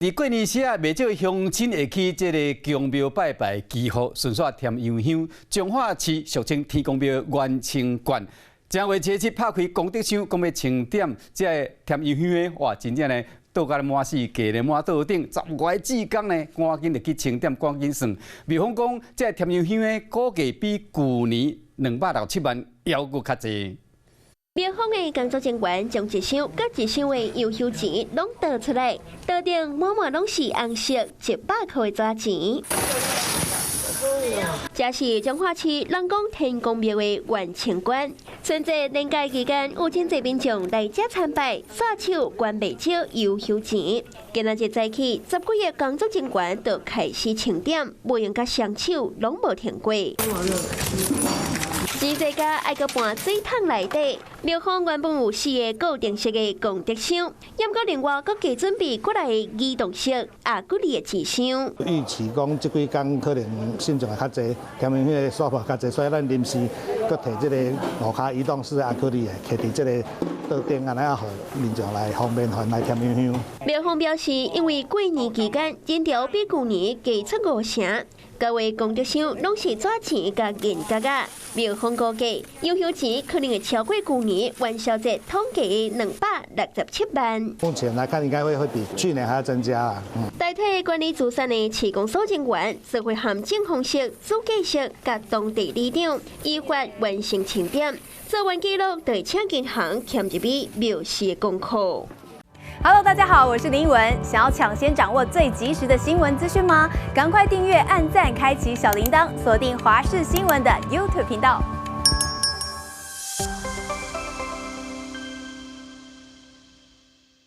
佇過年時啊，袂少鄉親會去這个宮廟拜拜祈福，順紲添油香。彰化市俗稱天公廟元清觀，正月初七拍開功德箱，講欲清點這个添油香的，哇，真正呢倒甲滿四界咧滿桌頂，十外个志工呢，趕緊就去清點，趕緊算。廟方講，這个添油香的估計比舊年267萬猶閣較濟。廟方的工作人員將一箱閣一箱的油香錢攏倒出來，桌頂滿滿攏是紅色100塊的紙錢。這是彰化市人講天公廟的元清觀，春節連假期間有真濟民眾來這參拜，撒手捐袂少油香錢。今仔日早起，十幾个工作人員就開始清點，無閒佮雙手攏無停過。錢濟甲愛閣搬水桶內底，廟方原本有四个固定式的功德箱，毋過另外閣加準備過來移動式亞克力的錢箱。預期講這幾工可能信眾會較濟，添油香的數目較濟，所以咱臨時閣提這个五跤移動式亞克力的，徛佇這个桌頂，按呢啊，予民眾來方便來添油香。廟方表示，因為過年期間人潮比舊年加出五成。各位功德箱攏是紙錢佮銀角仔，廟方估計油香錢可能會超過舊年元宵節統計的267萬。目前來看，應該會比去年還要增加啊。代替管理資產的市公所人員，則會和政風室、主計室佮當地里長依法完成清點，做完記錄，就會請銀行簽入去廟祀的公庫。 Hello，大家好，我是林文。想要搶先掌握最及時的新聞資訊嗎？趕快訂閱、按讚、開啟小鈴鐺，鎖定華視新聞的 YouTube 頻道。